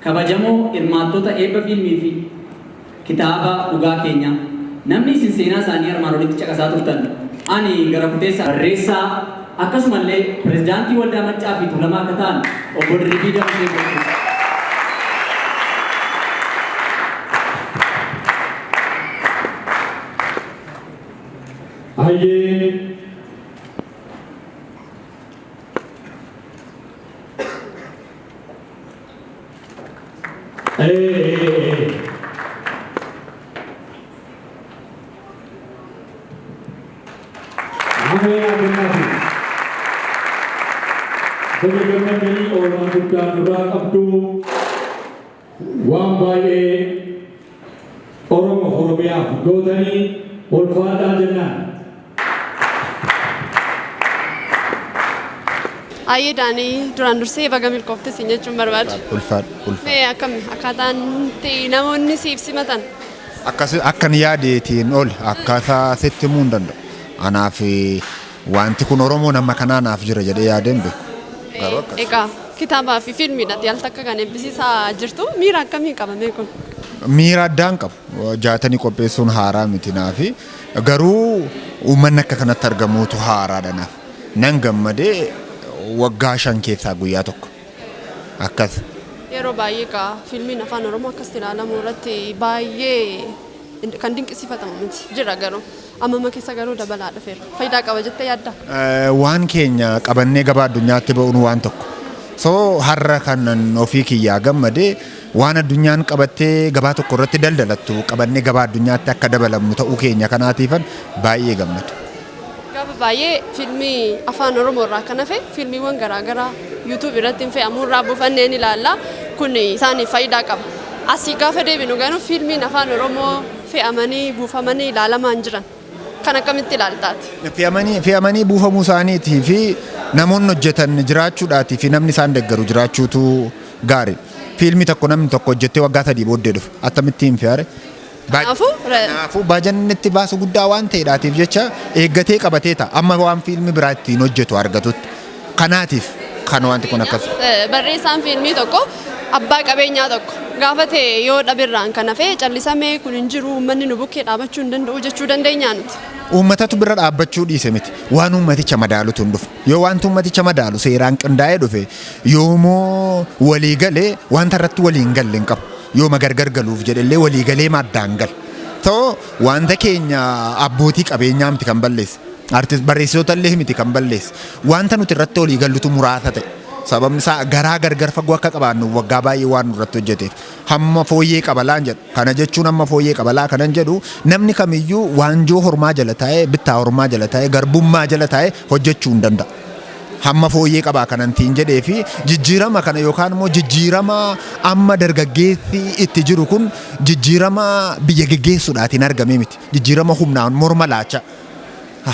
Kabajamoo hirmaattota eebba fiilmii fi kitaaba Dhugaa Keenyaa. Namni isin seenaa isaanii armaan olitti caqasaa turtan ani gara kuteessa barreessaa akkasumallee Pirezidaantii Waldaa Maccaa fi Tuulamaa akka ta'an Obbo Dirribii Damissee Bokkuu. Hayyee. Ee ee ee. Ameen addunyaati. Baga gammaddanii, oolmaa guddaa nurraa qabdu, waan baay'ee Oromoo Oromiyaaf gootanii, ulfaadhaa jennaan. Ayyee Daanii, duraan dursee baga milkoofte siin jechuun barbaada. Ulfaadha, ulfaadha. Mee akkami akkaataan itti namoonni siif simatan? Akkas akkan yaadeetiin ol akkaataa sitti himuu hin danda'u. Anaaf wanti kun Oromoo nama kanaa naaf jira jedhee yaadeen beeku. Garuu akkas. Egaa kitaabaa fi fiilmiidha al takka kan eebbisiisaa jirtu, miira akkamii qabame kun? Miira addaan qabu. Jaatanii qopheessuun haaraa miti naafi. Garuu uummanni akka kanatti argamuutu haaraadha naaf. Nan gammadee, waggaa 5 keessaa guyyaa tokko. Akkas. Yeroo baay'ee egaa fiilmiin afaan Oromoo akkasitti ilaalamu irratti baay'ee kan dinqisiifatamu miti jira, garuu ammama keessa garuu dabalaa dhufeera. Faayidaa qaba jettee yaadda? Waan keenya qabannee gabaa addunyaatti ba'uun waan tokko. So har'a kanan ofii kiyyaa gammadee, waan addunyaan qabattee gabaa tokko irratti daldalattu qabannee gabaa addunyaatti akka dabalamnu ta'uu keenya kanaatiifan baay'ee gammada. Gaafa baay'ee fiilmii afaan Oromoo irraa kan hafe fiilmiiwwan garaagaraa YouTube irratti hin fe'amuu irraa buufannee ni ilaalla. Kun isaaniif faayidaa qaba. Asii gaafa deebinu garuu fiilmiin afaan Oromoo fe'amanii buufamanii ilaalamaa hin jiran. Kan akkamitti ilaaltaati? Fe'amanii buufamuu isaaniitii fi namoonni hojjetan jiraachuudhaatii fi namni isaan deeggaru jiraachuutu gaarii. Fiilmii tokko namni tokko hojjettee waggaa 3 booddee dhufa. Attamitti hin fe'are? Kanaafuu Kanaafuu baajanni itti baasu guddaa waan ta'eedhaatiif jecha eeggatee qabatee ta'a. Amma waan fiilmii biraa ittiin hojjetu argatutti. Kanaatiif kan wanti kun akkas. Barreessaan fiilmii tokko abbaa qabeenyaa tokko gaafa ta'e yoo dhabirraan kan hafe callisamee kun hin jiru, uummanni nu bukkee dhaabachuu hin danda'u jechuu dandeenyaa nuti? Uummatatu bira dhaabbachuu dhiise miti. Waan uummaticha madaalutu hin dhufu. Yoo wanti uummaticha madaalu seeraan qindaa'ee dhufe, yoomoo walii galee wanta irratti walii hin galle hin qabu. Yooma gargar galuuf jedhellee walii galee maddaan gala. Ta'oo wanta keenya abbootii qabeenyaa miti kan balleesse. Artist barreessitoota illee miti kan balleesse. Wanta nuti irratti walii gallutu muraasa ta'e. Sababni isaa garaa gargar fagoo akka qabaannu waggaa baay'ee waan nurratti hojjeteef. Hamma fooyyee qabalaan jedhu. Kana jechuun hamma fooyyee qabalaa kanan jedhu, namni kamiyyuu waanjoo hormaa jala taa'ee, bittaa hormaa jala taa'ee, garbummaa jala taa'ee hojjechuu hin danda'a. Hamma fooyyee qabaa kanantiin jedhee fi jijjiirama kana yookaan immoo jijjiirama amma dargaggeessi itti jiru kun jijjiirama biyya geggeessuudhaatiin argame miti. Jijjiirama humnaan morma laacha,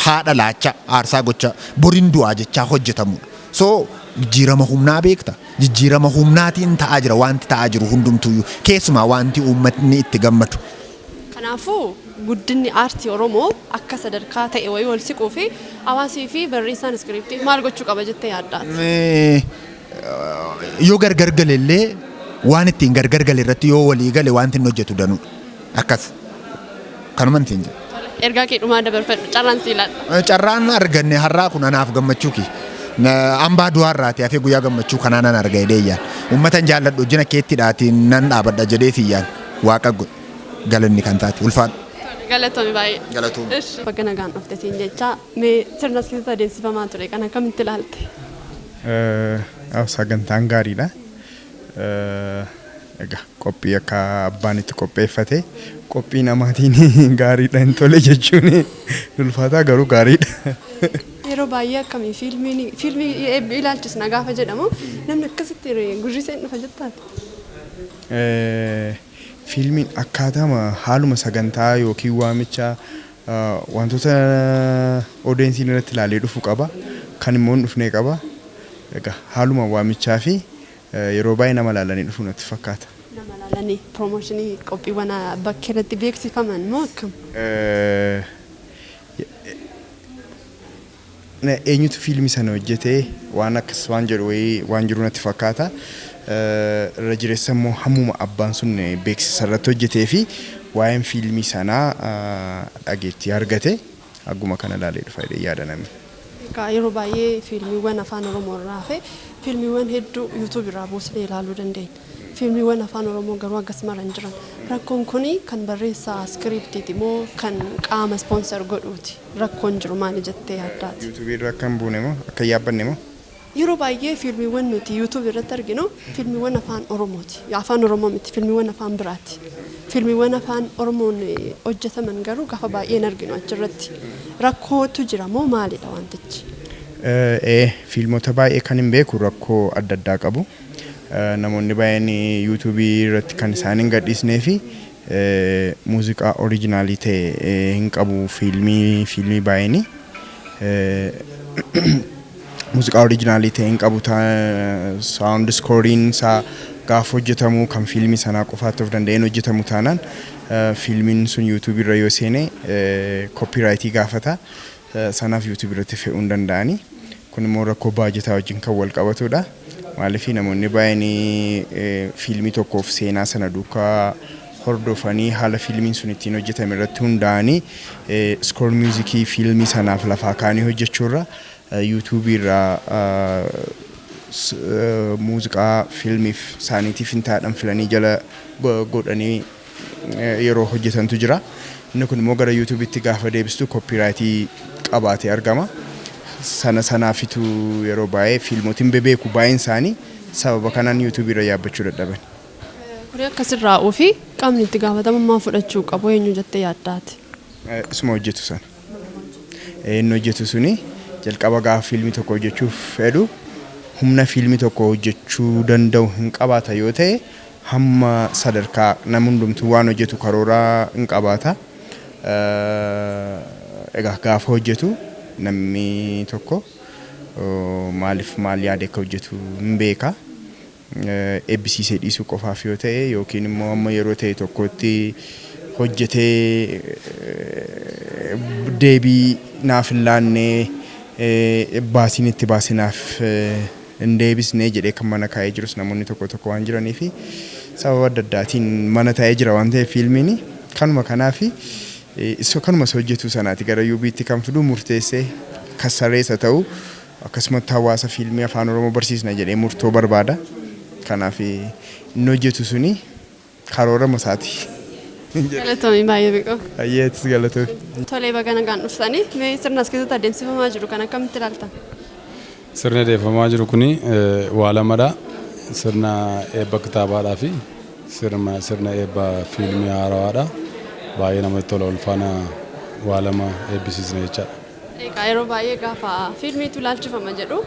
haadha laacha, aarsaa gocha, borin du'aa jechaa hojjetamudha. So jijjiirama humnaa beekta. Jijjiirama humnaatiin ta'aa jira wanti ta'aa jiru hundumtuyyuu, keessumaa wanti uummatni itti gammadu. Kanaafuu guddinni aartii Oromoo akka sadarkaa ta'e wayii wal siquu fi hawaasii fi barreessaan iskiriiptii maal gochuu qaba jettee yaaddaati? Yoo gargar galellee, waan ittiin gargar gale irratti yoo walii gale wanti inni hojjetu danuudha. Akkas. Kanuma ittiin jedha. Ergaa kee dhumaa dabarfadhu, carraan si ilaalla. Carraan arganne har'aa kun anaaf gammachuu kiyya. Hambaa du'aarraati hafee guyyaa gammachuu kanaa nan arga jedhee iyyaan. Uummatan jaalladhu wajjin akka ittidhaatiin nan dhaabadha jedhee siyyaan. Waaqa galanni kan taate, ulfaadhu. Galatoomi baay'ee. Galatoomi. Bakka nagaan dhufte siin jecha, mee sirna as keessatti adeemsifamaa ture kan akkamitti ilaalte? Sagantaan gaariidha. Egaa qophii akka abbaan itti qopheeffate qophii namaatiin gaariidha hin tole jechuun ulfaataa, garuu gaariidha. Yeroo baay'ee akkamii fiilmii ilaalchisna gaafa jedhamu namni akkasitti gurriseen dhufa jettaati? Fiilmiin akkaataa haaluma sagantaa yookiin waamicha wantoota audienceiin irratti ilaalee dhufu qaba. Kan immoo hin dhufnee qaba. Egaa haaluma waamichaa fi yeroo baay'ee nama ilaalanii dhufu natti fakkaata. Nama ilaalanii, promotionii qophiiwwan bakka irratti beeksifaman moo akkam? Eenyutu fiilmii sana hojjetee, waan akkas waan jedhu wayii waan jiru natti fakkaata. Irra jireessa immoo hammuma abbaan sun beeksisa irratti hojjetee fi waa'een fiilmii sanaa dhageettii argate hagguma kana ilaalee dhufa jedhee yaada namni. Egaa yeroo baay'ee fiilmiiwwan afaan Oromoo irraa hafe fiilmiiwwan hedduu YouTube irraa buusnee ilaaluu dandeenya. Fiilmiiwwan afaan Oromoo garuu akkas mara hin jiran. Rakkoon kuni kan barreessaa iskiriiptiiti moo kan qaama sponsor godhuuti? Rakkoon jiru maali jettee yaaddaati? YouTubeii irra akka hin buune moo akka hin yaabbanne moo? Yeroo baay'ee fiilmiiwwan nuti YouTube irratti arginu fiilmiiwwan afaan Oromooti. Afaan Oromoo miti, fiilmiiwwan afaan biraati. Fiilmiiwwan afaan Oromoon hojjetaman garuu gaafa baay'ee hin arginu achirratti. Rakkootu jira moo maalidha wantichi? Fiilmota baay'ee kan hin beeku rakkoo adda addaa qabu. Namoonni baay'een yuutuubii irratti kan isaan hin gadhiisnee fi muuziqaa oriijinaalii ta'e hin qabu fiilmii baay'een. Muuziqaa oriijinaalii ta'e hin qabu, sound scoreiin isaa gaafa hojjetamu kan fiilmii sanaa qofaatti of danda'een hojjetamu taanaan, fiilmiin sun yuutuubii irra yoo seene copyrightii gaafata. Sanaaf yuutuubii irratti fe'uu hin danda'ani. Kun immoo rakkoo baajetaa wajjin kan wal qabatudha. Maaliif, namoonni baay'een fiilmii tokkoof seenaa sana duukaa hordofanii, haala fiilmiin sun ittiin hojjetame irratti hundaa'anii score musicii fiilmii sanaaf lafaa kaanii hojjechuurra, yuutuubii irraa muuziqaa fiilmiif isaaniitiif hin taadhan filanii jala godhanii yeroo hojjetantu jira. Inni kun immoo gara yuutuubitti gaafa deebistu copyrightii qabaatee argama. Sana sanaafitu yeroo baay'ee fiilmotiin bebeeku baay'een isaanii sababa kanaan yuutuubii irra yaabbachuu dadhaban. Kuni akkasirraa fi qaamni itti gaafatamummaa fudhachuu qabu eenyu jettee yaaddaati? Isuma hojjetu sana. Inni hojjetu suni jalqaba gaafa fiilmii tokko hojjechuuf fedhu humna fiilmii tokko hojjechuu danda'u hin qabaata yoo ta'e, hamma sadarkaa nama hundumtuu waan hojjetu karooraa hin qabaata. Egaa gaafa hojjetu namni tokko maaliif maal yaade akka hojjetu hin beeka. Eebbisiisee dhiisuu qofaaf yoo ta'e, yookiin immoo amma yeroo ta'e tokkotti hojjetee deebii naaf hin laanne, baasiin itti baase naaf hin deebisne jedhee kan mana kaa'ee jirus namoonni tokko tokko waan jiranii fi sababa adda addaatiin mana taa'ee jira waan ta'eef, fiilmiin kanuma kanaafi kanuma isa hojjetu sanaati gara yuubiitti kan fidu murteessee kassareessa ta'u, akkasumatti hawaasa fiilmii Afaan Oromoo barsiisna jedhee murtoo barbaada. Kanaaf inni hojjetu suni karoora masaati. Galatoomii baay'ee, Biqoo. Ayyeetis galatoomi. Tolee, baga nagaan dhuftanii. Mee sirna as keessatti adeemsifamaa jiru kan akkamitti ilaaltan? Sirni adeemsifamaa jiru kuni waa lamadha. Sirna eebba kitaabaadhaa fi sirna eebba fiilmii haarawaadha. Baay'ee namatti tola, ulfaana waa lama eebbisiisna jechaadha. Egaa yeroo baay'ee gaafa fiilmiitu ilaalchifama jedhu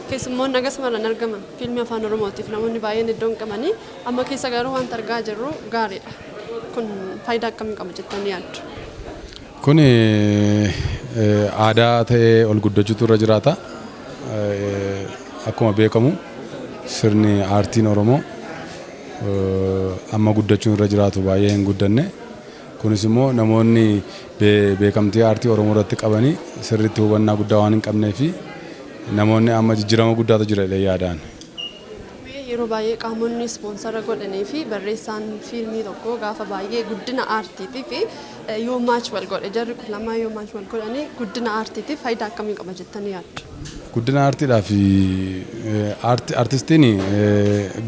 keessummoonni akkasumas hin argaman, fiilmii Afaan Oromootiif namoonni baay'een iddoo hin qabanii. Amma keessa garuu wanta argaa jirru gaariidha. Kun faayidaa akkamii qaba jettanii yaaddu? Kun aadaa ta'ee ol guddachuutu irra jiraata. Akkuma beekamu sirni aartiin Oromoo amma guddachuun irra jiraatu baay'ee hin guddanne. Kunis immoo namoonni beekamtii aartii Oromoo irratti qabanii sirriitti hubannaa guddaa waan hin qabnee fi namoonni amma jijjiirama guddaatu jira jedhee yaadaan. Yeroo baay'ee qaamonni sponsor godhanii fi barreessaan fiilmii tokko gaafa baay'ee guddina aartiitii fi yoo match wal godhe, jarri kun lamaan yoo match wal godhanii, guddina aartiitiif faayidaa akkamii qaba jettanii yaaddu? Guddina aartiidhaa fi aartistiin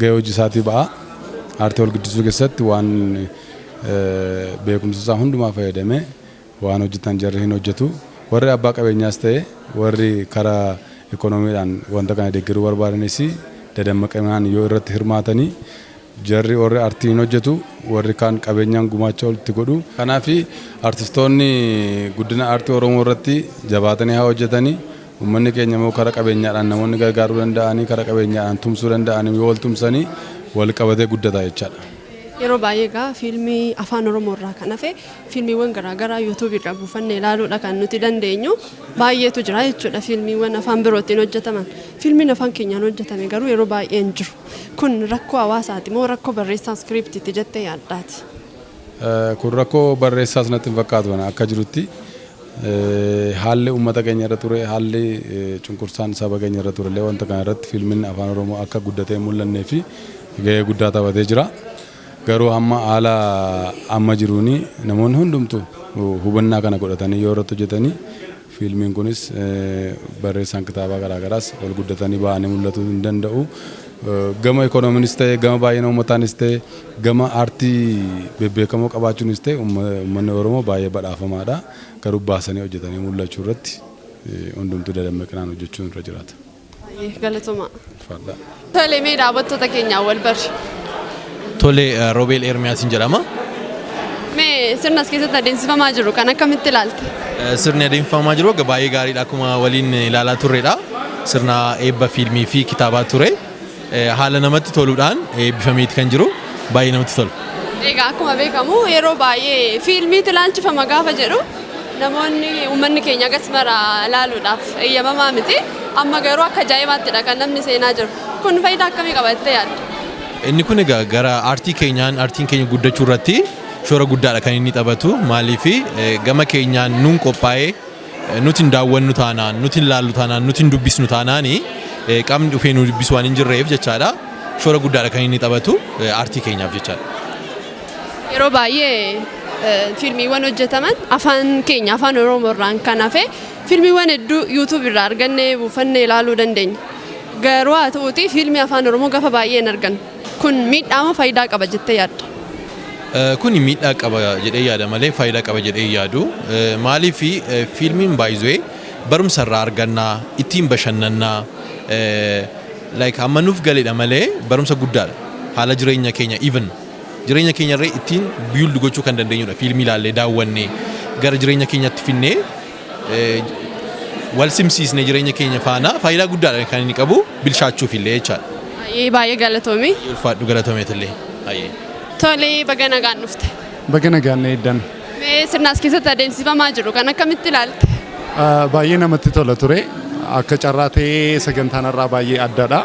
gahee hojii isaatii ba'a. Aartii ol guddisuu keessatti waan beekumsa isaa hundumaa fayyadamee waan hojjetan jarri hin hojjetu. Warri abbaa qabeenyaas ta'e warri karaa ikoonomiidhaan wanta kana deeggaruu barbaadanis dadammaqinaan yoo irratti hirmaatanii, jarri warri aartii hin hojjetu, warri kaan qabeenyaan gumaacha walitti godhu. Kanaaf aartistoonni guddina aartii Oromoo irratti jabaatanii haa hojjetanii. Uummanni keenya immoo karaa qabeenyaadhaan namoonni gargaaruu danda'anii, karaa qabeenyaadhaan tumsuu danda'anii, yoo wal tumsanii wal qabatee guddata jechaadha. Yeroo baay'ee egaa fiilmii Afaan Oromoo irraa kan hafe fiilmiiwwan garaagaraa yuutuubii irraa buufannee ilaaluudha kan nuti dandeenyu. Baay'eetu jira jechuudha fiilmiiwwan afaan birootiin hojjetaman. Fiilmiin afaan keenyaan hojjetame garuu yeroo baay'ee hin jiru. Kun rakkoo hawaasaati moo rakkoo barreessaa iskiriiptiiti jettee yaaddaati? Kun rakkoo barreessaas natti hin fakkaatu. Akka jirutti haalli uummata keenya irra ture, haalli cunqursaan saba keenya irra ture illee wanta kana irratti fiilmiin Afaan Oromoo akka guddatee hin mul'annee fi gahee guddaa taphatee jira. Garuu amma haala amma jiruuni namoonni hundumtu hubannaa kana godhatanii yoo irratti hojjetanii, fiilmiin kunis barreessaan kitaabaa garaagaraas ol guddatanii ba'anii mul'atuu hin danda'u. Gama ikoonomiinis ta'e, gama baay'ina uummataanis ta'e, gama aartii bebbeekamoo qabaachuunis ta'e, uummanni Oromoo baay'ee badhaafamaadha. Garuu baasanii hojjetanii mul'achuu irratti hundumtuu dadammaqinaan hojjechuun irra jiraata. Baay'ee galatooma. Fadhaa. Tole, mee daawwattoota keenyaa wal bari. Tole, Roobeel Ermiyaasin jedhama. Mee Mee sirna as keessatti adeemsifamaa jiru kan akkamitti ilaalte? Sirni adeemsifamaa jiru egaa baay'ee gaariidha, akkuma waliin ilaalaa turredha. Sirna eebba fiilmii fi kitaabaa ture. Haala namatti toluudhaan eebbifameeti kan jiru, baay'ee namatti tola. Egaa akkuma beekamu yeroo baay'ee fiilmiitu ilaalchifama gaafa jedhu namoonni, uummanni keenya agas mara ilaaluudhaaf eeyyamamaa miti. Amma garuu akka ajaa'ibaattidha kan namni seenaa jiru. Kun faayidaa akkamii qaba jettee yaadda? Inni kun egaa gara aartii keenyaan, aartiin keenya guddachuu irratti shoora guddaadha kan inni taphatu. Maaliif, gama keenyaan nuun qophaa'ee nuti hin daawwannu taanaan, nuti hin laallu taanaan, nuti hin dubbisnu taanaan, qaamni dhufee nu dubbisu waan hin jirreef jechaadha. Shoora guddaadha kan inni taphatu aartii keenyaaf jechaadha. Yeroo baay'ee fiilmiiwwan hojjetaman afaan keenya Afaan Oromoo irraan kan hafe fiilmiiwwan hedduu YouTube irraa argannee buufannee ilaaluu dandeenya. Garuu haa ta'uuti fiilmii Afaan Oromoo gaafa baay'ee hin argannu. Kun miidhaa moo faayidaa qaba jettee yaadda? Kun miidhaa qaba jedhee yaada malee faayidaa qaba jedhee yaadu. Maaliif, fiilmiin baay'ee barumsa irraa argannaa, ittiin bashannannaa, like hamma nuuf galeedha malee barumsa guddaadha. Haala jireenya keenya, even jireenya keenya irra ittiin build gochuu kan dandeenyudha. Fiilmii ilaallee, daawwannee, gara jireenya keenyatti finnee, wal simsiisnee jireenya keenya faana, faayidaa guddaadha kan inni qabu bilchaachuuf illee jechaadha. Baay'ee baay'ee galatoomi. Ulfaadhu, galatoomeetillee. Baay'ee. Tolee, baga nagaan dhufte. Baga nagaan na eeddan. Mee sirna as keessatti adeemsifamaa jiru kan akkamitti ilaalte? Baay'ee namatti tola ture. Akka carraa ta'ee sagantaan irraa baay'ee addadha.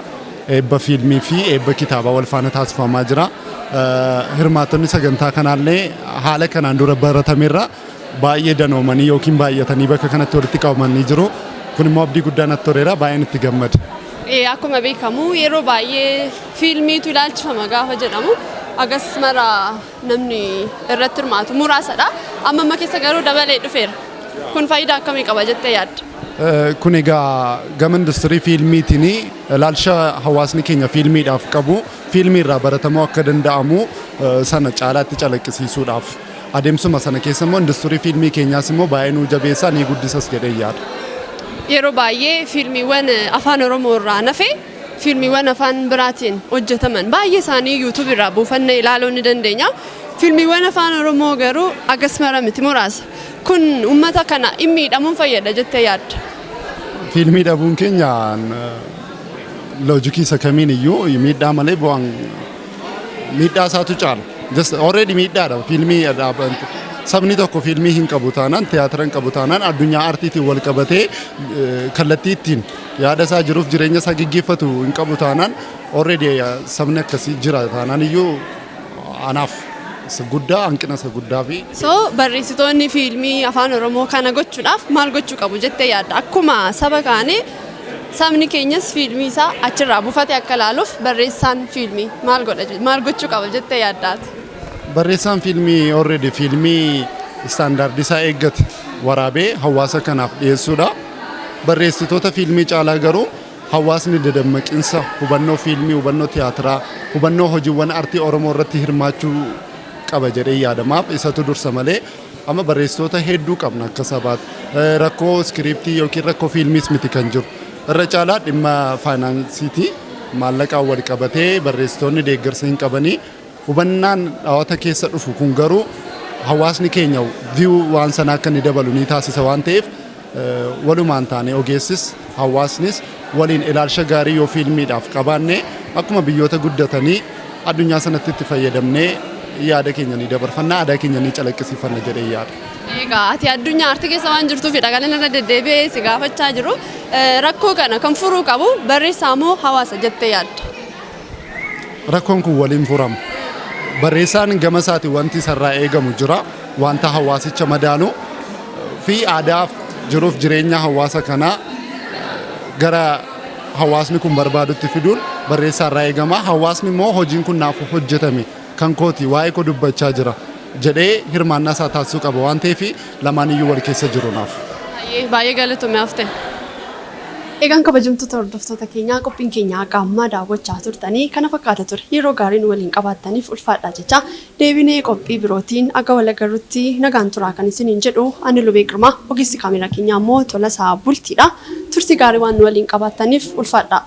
Eebba fiilmii fi eebba kitaabaa wal faana taasifamaa jira. Hirmaattonni sagantaa kanaallee haala kanaan dura baratamerra baay'ee danoomanii yookiin baay'atanii bakka kanatti walitti qabamanii jiru. Kun immoo abdii guddaa natti toleera. Baay'een itti gammade. Akkuma beekamu yeroo baay'ee fiilmiitu ilaalchifama gaafa jedhamu agas mara namni irratti hirmaatu muraasadha. Amma amma keessa garuu dabalee dhufeera. Kun faayidaa akkamii qaba jettee yaadda? Kun egaa gama industirii fiilmiitiin ilaalcha hawaasni keenya fiilmiidhaaf qabu, fiilmii irraa baratamuu akka danda'amu sana caalaatti calaqqisiisuudhaaf, adeemsuma sana keessa immoo industirii fiilmii keenyaas immoo baay'ee nuu jabeessaa, ni guddisas jedhee yaada. Yeroo baay'ee fiilmiiwwan Afaan Oromoo irraa nafe fiilmiiwwan afaan biraatiin hojjetaman baay'ee isaanii YouTube irraa buufannee ilaaluu ni dandeenya. Fiilmiiwwan Afaan Oromoo garuu agas mara miti, muraasa. Kun uummata kana hin miidhamuun fayyada jettee yaadda? Fiilmii dhabuun keenya loojikii isa kamiin iyyuu miidhaa malee bu'aan miidhaa isaatu caala. Just already miidhaadha fiilmii. Sabni tokko fiilmii hin qabu taanaan, tiyaatira hin qabu taanaan, addunyaa aartiitiin wal qabatee kallattii ittiin yaada isaa, jiruuf jireenya isaa geggeeffatu hin qabu taanaan, already sabni akkasii jira taanaan iyyuu anaaf isa guddaa, hanqina isa guddaa fi So barreessitoonni fiilmii Afaan Oromoo kana gochuudhaaf maal gochuu qabu jettee yaadda? Akkuma saba kaanii sabni keenyas fiilmii isaa achirraa buufatee akka ilaaluuf barreessaan fiilmii maal godha, maal gochuu qaba jettee yaaddaati? Barreessaan fiilmii already fiilmii istaandaardii isaa eeggate waraabee hawaasa kanaaf dhiyeessuudha. Barreessitoota fiilmii caalaa garuu hawaasni dadammaqinsa hubannoo fiilmii, hubannoo tiyaatiraa, hubannoo hojiiwwan artii Oromoo irratti hirmaachuu qaba jedhee yaadamaaf isatu dursa malee amma barreessitoota hedduu qabna akka sabaatti. Rakkoo iskiriiptii yookiin rakkoo fiilmiis miti kan jiru. Irra caalaa dhimma faayinaansiiti. Maallaqaan wal qabatee barreessitoonni deeggarsa hin qabanii. Hubannaan dhaawata keessa dhufu kun garuu hawaasni keenya view waan sanaa akka inni dabalu ni taasisa waan ta'eef, walumaan taane ogeessis hawaasnis waliin ilaalcha gaarii yoo fiilmiidhaaf qabaanne, akkuma biyyoota guddatanii addunyaa sanatti itti fayyadamnee yaada keenya ni dabarfanna, aadaa keenya ni calaqqisiifanna jedhee yaada. Egaa ati addunyaa aartii keessa waan jirtuufidha kan inni irra deddeebi'ee si gaafachaa jiru. Rakkoo kana kan furuu qabu barreessaa moo hawaasa jettee yaadda? Rakkoon kun waliin furama. Barreessaan gama isaatiin wanti isarraa eegamu jira. Wanta hawaasicha madaalu fi aadaaf jiruuf jireenya hawaasa kanaa gara hawaasni kun barbaadutti fiduun barreessaa irraa eegama. Hawaasni immoo hojiin kun naaf hojjetame, kan kooti, waa'ee koo dubbachaa jira jedhee hirmaannaa isaa taasisuu qaba waan ta'eef, lamaan iyyuu wal keessa jiru naaf. Baay'ee baay'ee galatoomi haftee. Egaan kabajamtoota hordoftoota keenyaa, qophiin keenya akka ammaa daawwachaa turtanii kana fakkaata ture. Yeroo gaariin waliin qabaattaniif ulfaadhaa jecha, deebinee qophii birootiin aga wal agarrutti nagaan turaa kan isiniin jedhu ani Lubee Girmaa, ogeessi kaameraa keenyaa immoo Tolasaa Bultiidha. Turtii gaarii waan nu waliin qabaattaniif ulfaadhaa.